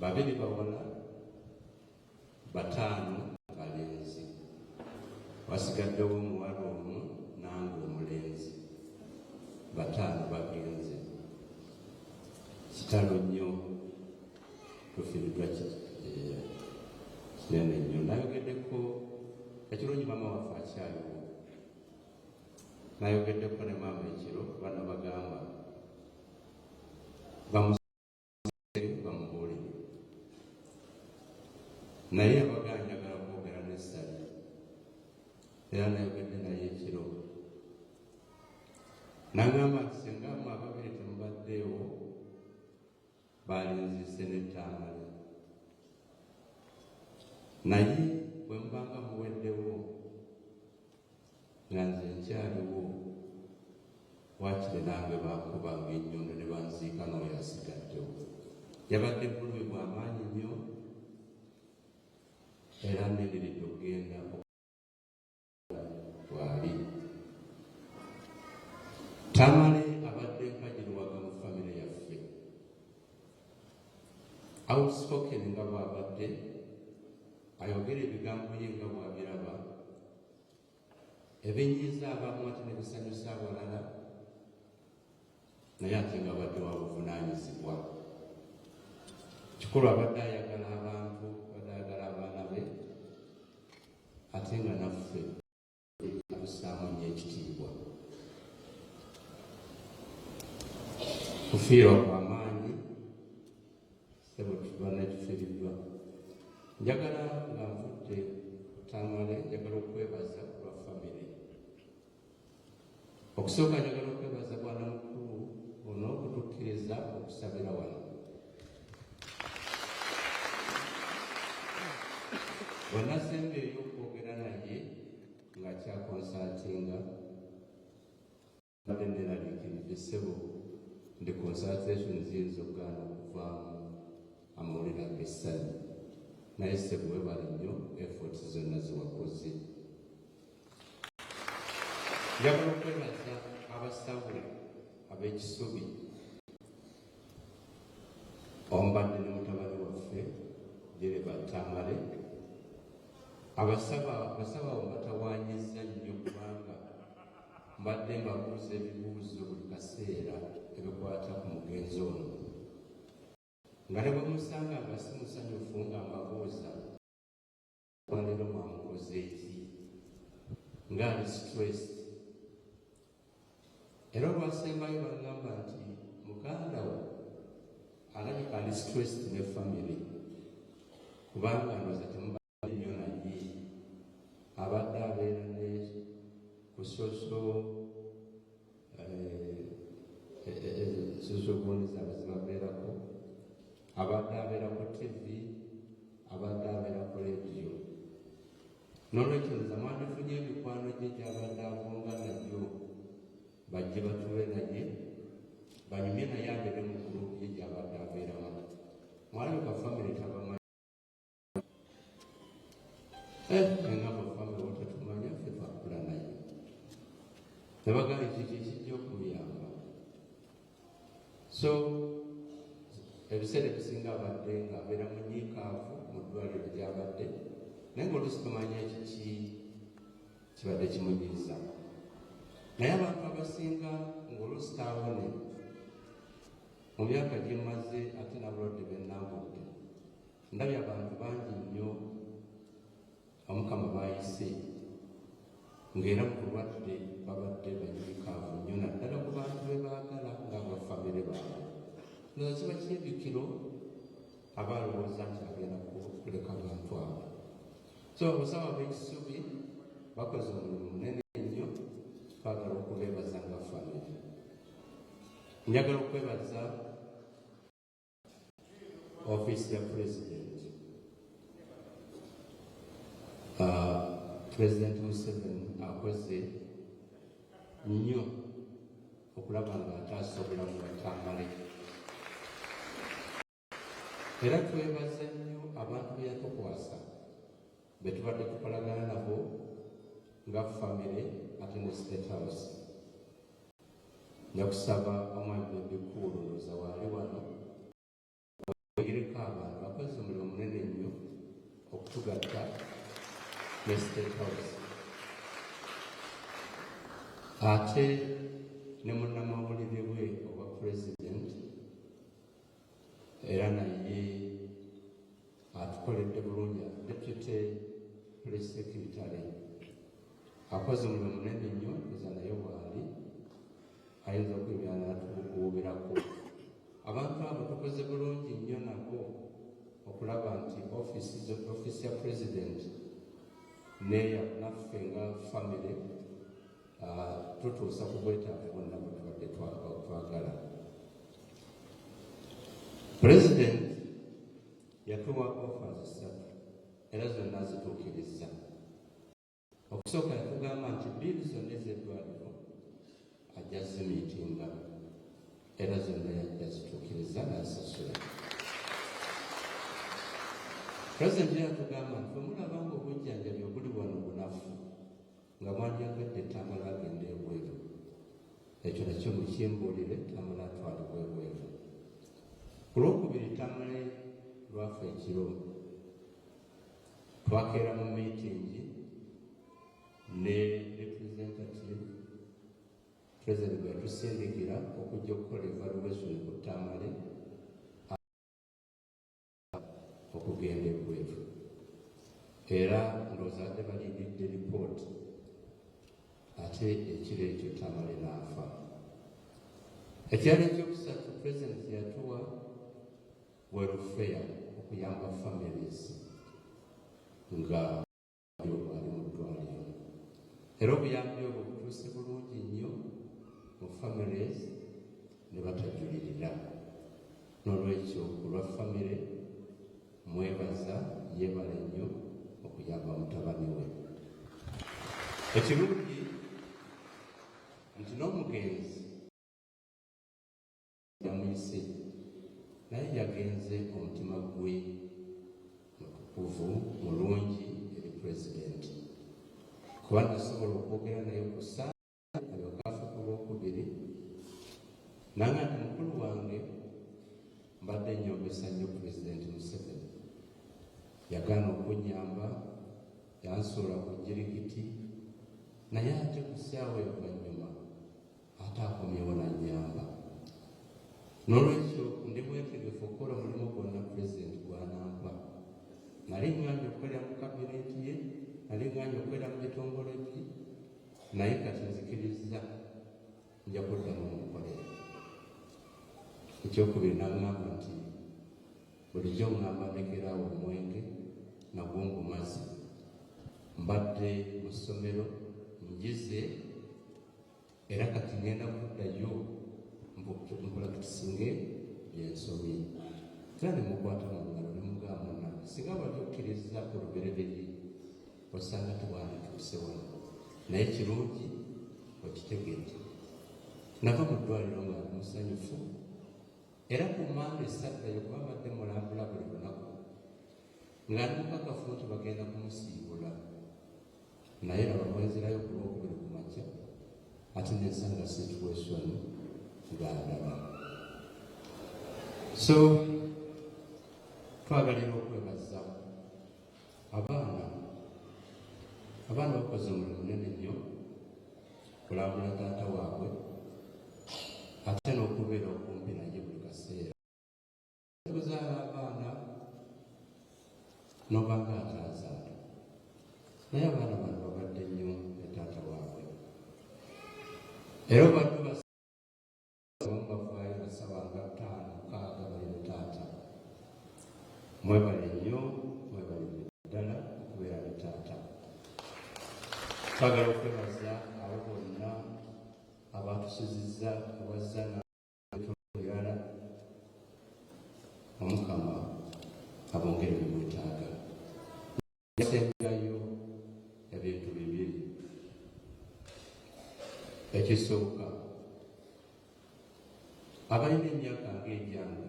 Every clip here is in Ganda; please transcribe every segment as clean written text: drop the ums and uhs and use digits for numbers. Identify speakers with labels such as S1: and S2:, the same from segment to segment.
S1: Babiri bawala, bataano balenzi. Wasigaddewo omuwala omu nange omulenzi, bataano bagenze. Kitalo nnyo, tufiiriddwa kinene nnyo. Nayogeddeko ekirungi, maama waffe akyaliwo. Nayogeddeko ne maama ekiro, bana bagamba bamubuulire, naye abagamba njagala kwogera ne Ssali, era nayogedde naye ekiro, nagamba nti singa mmwe ababiri temubaddeewo, balinzise ne Tamale, naye bwe mubanga muweddewo nga nze nkyaliwo, wakiri nange bakubanga ennyondo ne banziika n'oyo asigaddewo. Yabadde bulumi bw'amaanyi nnyo, era nnindiridde okugenda bwali. Tamale abadde mpagiruwaga mu famire yaffe, outspoken nga bw'abadde ayogera ebigambo ye nga bw'abiraba, ebinyiiza abamu ate ne bisanyusa abalala, naye ate nga abadde wa buvunaanyizibwa. Kikulu, abadde ayagala abantu, abadde ayagala abaana be, ate nga naffe atusaamu nnyo ekitiibwa. Kufiirwa kw'amaanyi, ssebo, tuba netufiiriddwa. Njagala nga nvudde Tamale, njagala okwebaza kulwa famire. Okusooka njagala okwebaza bwana mukulu ono okutukkiriza okusabira wano. Bwe nasembeeyo okwogera naye ng'akyaconsultinga, mbadde neraliikiridde, ssebo, ndi consultation ziyinza okugaana okuvaamu amawulire ag'essanyu, naye ssebo, webale nnyo efforts zonna zewakoze. Njagala okwebaza abasawo ab'Ekisubi omubadde ne mutabani waffe Jereba Tamale. Abasawo abo mbatawaanyizza nnyo, kubanga mbadde mbabuuza ebibuuzo buli kaseera ebikwata ku mugenzi ono, nga ne bwe musanga nga si musanyufu, nga mbabuuza, "Leero mwamukoze eki ng'ali stressed?" Era olwasembayo bagamba nti muganda wo alabika ali stressed ne family, kubanga ndowooza temubadde nnyo naye, abadde abeera ne ku social gundi zaabwe zibabeerako, abadde abeera ku TV, abadde abeera ku rediyo. N'olwekyo nza mwandifunye emikwano gye gyabadde avunga nagyo, bajje batule naye, banyumye naye, abeere mu group ye gyabadde abeeramu. Mwalabika famire tabamanyi, engamba famire otatumanya, ffe twakula naye. Nebagamba ekyo kyekijja okumuyamba. So ebiseera ebisinga abadde nga abeera munyiikaavu mu ddwaliro gyabadde, naye nga oluusi tomanya kiki kibadde kimunyiiza. Naye abantu abasinga ng'oluusi taawone. Mu myaka gye mmaze ate n'abalwadde bennambudde, ndabye abantu bangi nnyo Omukama baayise ng'era mu bulwadde babadde banyiikaavu nnyo, naddala ku bantu be baagala ng'abafamire baabwe. Ndowooza kiba kyebikiro aba alowooza nti agenda kuleka bantu abo. So abasawo ab'Ekisubi bakoze omulimu munene nnyo, twagala okubeebaza nga famire. Njagala okwebaza ofiisi ya pulezidenti. Pulezidenti Museveni akoze nnyo okulaba nga ataasa obulamu bwa Tamale, era twebaza nnyo abantu be yatukwasa be tubadde tukolagana nabo nga famire ate ne State House. Nja kusaba omwami Bebe Cool, ndowooza waali wano, ogereko abantu akoze. Okutugatta ne State House, ate ne munnamawulire we owa President, era naye atukoledde bulungi. Deputy Press Secretary akoze omulimu munene nnyo, eza naye bwali ayinza okwibira natuwubirako. Abantu abo tukoze bulungi nnyo nabo okulaba nti office ya President neya naffe nga family tutuusa ku bwetaavu bwonna bwe tubadde twagala. President yatuwa offers ssatu era zonna zituukirizza. Okusooka, yatugamba nti bill zonna ez'eddwaliro ajja zimeetinga, era zonna yajja zituukiriza n'asasula. Pulezidenti yatugamba nti bwe mulaba nga obujjanjabi obuli wano bunafu, nga mwandyagadde Tamale agenda ebweru, ekyo nakyo mukimbuulire, Tamale atwalibwa ebweru. Ku lwokubiri, Tamale lwafa ekiro, twakeera mu meeting ne representative President bwe yatusindikira okujja okukola evaluation ku Tamale okugenda ebweru, era ndowooza adde balindidde ripooti, ate ekiro ekyo Tamale n'afa. Ekyalo ekyokusatu, President yatuwa welfare okuyamba families nga ali mu ddwaliro, era obuyambi obwo butuuse bulungi nnyo mu families ne batajulirira. N'olwekyo olwa famire mwebaza, yeebale nnyo okuyamba mutabani we. Ekirungi nti n'omugenzi yamuyise, naye yagenze omutima gwe mutukuvu, mulungi eri Pulezidenti, kuba nasobola okwogera naye ku saa alyoka ku lwokubiri, nanga nti, "Mukulu wange, mbadde nyombesa nnyo Pulezidenti Museveni, yagaana okunyamba, yansuula ku jirikiti, naye ate ku ssaawa oluvannyuma ate akomyewo nanyamba. N'olwekyo ndi mwetegefu okukola omulimu gwonna Pulezidenti gwanampa. Nali ŋŋambye okukolera mu kabineti ye, nali ŋŋambye okukolera mu bitongole bye, naye kati nzikiriza nja kuddamu mukolere." Ekyokubiri, naŋŋamba nti, "Bulijjo ŋŋamba ndekeraawo omwenge, nagwo ngumaze. Mbadde mu ssomero njize, era kati ngenda kuddayo mpractisinge byensomye." Era nemukwata mu ngalo nemugamba, "Munange, singa wali okkiriza ku lubereberye, osanga tewandituuse wano, naye kirungi okitegedde." Nava mu ddwaliro nga ndi musanyufu, era ku mande saddayo kuba mbadde mulambula buli lunaku nga ndi mukakafu nti bagenda kumusiibula. Naye laba bwenzirayo ku lwokubiri ku makya, ate nensanga situation nga ndaba. So twagalira okwebaza abaana. Abaana bakoze omulimu munene nnyo kulambula taata waabwe, ate n'okubeera okumpi naye buli kaseera. Kuzaala abaana nobanga ataazaala, naye abaana bano babadde nnyo ne taata waabwe, era obadde abamu bavaayo basabanga ttaano mukaaga bali ne taata. Mwebale nnyo, mwebale ddala okubeera ne taata. Twagala okwebaza abo bonna abatusuzizza ewazana birala. Omukama abongere bemwetaaga. Yasembayo ebintu bibiri. Ekisooka, abalina emyaka ng'egyange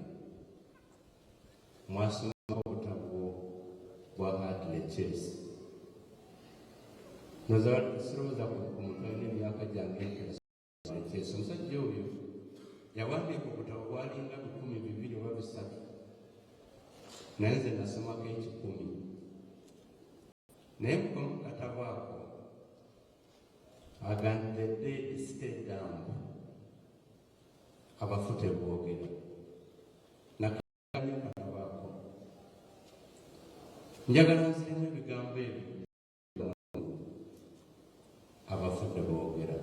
S1: mwasomako obutabo bwa Hadley Chase. Sirowooza ku muntu alina emyaka gyange Chase. Omusajja oyo yawandiika obutabo bwalinga 2000 oba 300, naye nze nasomako 100. Naye mukomu katabo ako agamba, "The dead stay dumb." Abafu teboogera. Nakanyo katabo ako, njagala nziremu ebigambo ebyo: abafu teboogera,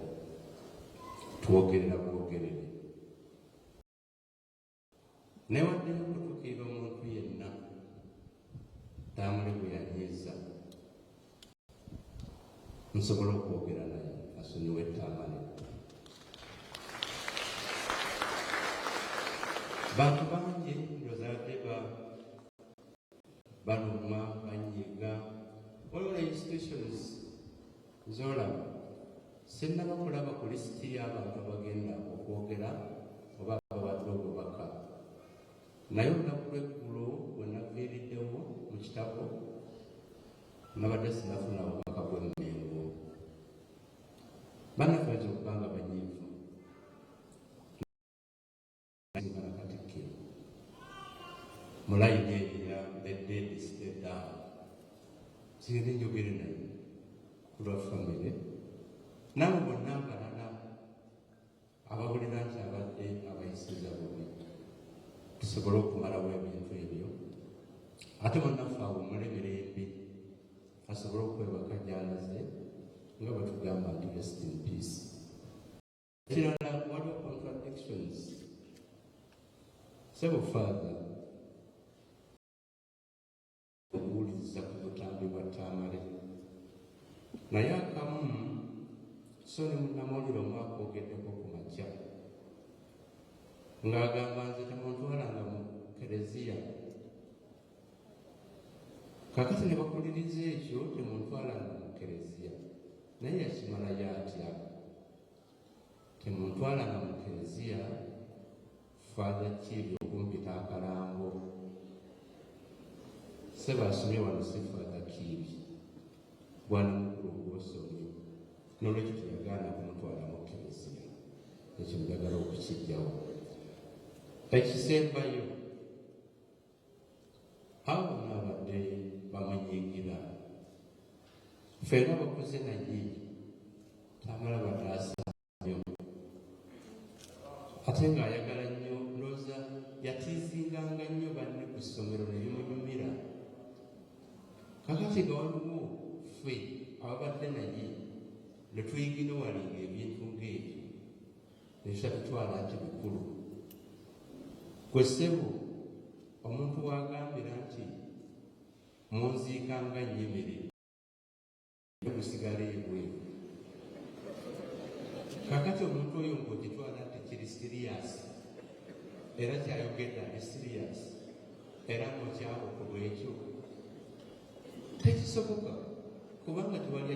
S1: twogerera bwogerere. Newaddeyo okutuukirira omuntu yenna Tamale gwe yanyiiza, nsobola okwogera naye asonyiwe Tamale. Bantu bangi ndozadde baluma, banyiga. Waliwo institutions zolaba, sinnaba kulaba ku lisiti y'abantu abagenda okwogera oba babadde obubaka, naye olunaku lw'eggulo bwe naviiriddewo mu kitabo, nabadde sinafuna bubaka bw'Emmengo. Bannaffe bayinza okuba nga banyiivu nga Katikkiro mu layini eyo ya "the dead stay dumb". Zigende njogere naye ku lwa famire naabo bonna abalala abawulira nti abadde abayisiza bubi, tusobole okumalawo ebintu ebyo, ate bannaffe awummule mirembe, asobole okwebaka gyalaze, nga bwe tugamba nti rest in peace. Ekirala, waliwo contradictions. Sebo Father, okuwuliriza ku butambi bwa Tamale, naye akamu so ne munnamawulire omu akwogeddeko ku makya ng'agamba, "Nze temuntwalanga mu kereziya." Kakati ne bakuliriza ekyo, "Temuntwalanga mu kereziya," naye yakimalayo atya? "Temuntwalanga mu kereziya, Father Kiibi okumpita akalango." Seba asomye wano si Father Kiibi, bwana mukulu gwosomye. Nolwekyo teyagaana kumutwala mu kereziya. Ekyo njagala okukijjawo. Ekisembayo, abo bonna abadde bamunyiigira, ffenna bakuze naye Tamala bataasa nnyo, ate ng'ayagala nnyo. Ndowooza yatiizinganga nnyo banne ku ssomero ne bimunyumira. Kakati nga waliwo ffe ababadde naye ne tuyiginowalinga ebintu ng'ebyo ne tutabitwala nti bikulu. Gwe ssebo, omuntu wagambira nti munziikanga nnyimiridde, gusigala ebweru. Kakati omuntu oyo ng'ogitwala nti kiri serious, era kyayogedde ali serious, era ng'okyawo ku lwekyo, tekisoboka kubanga tewali.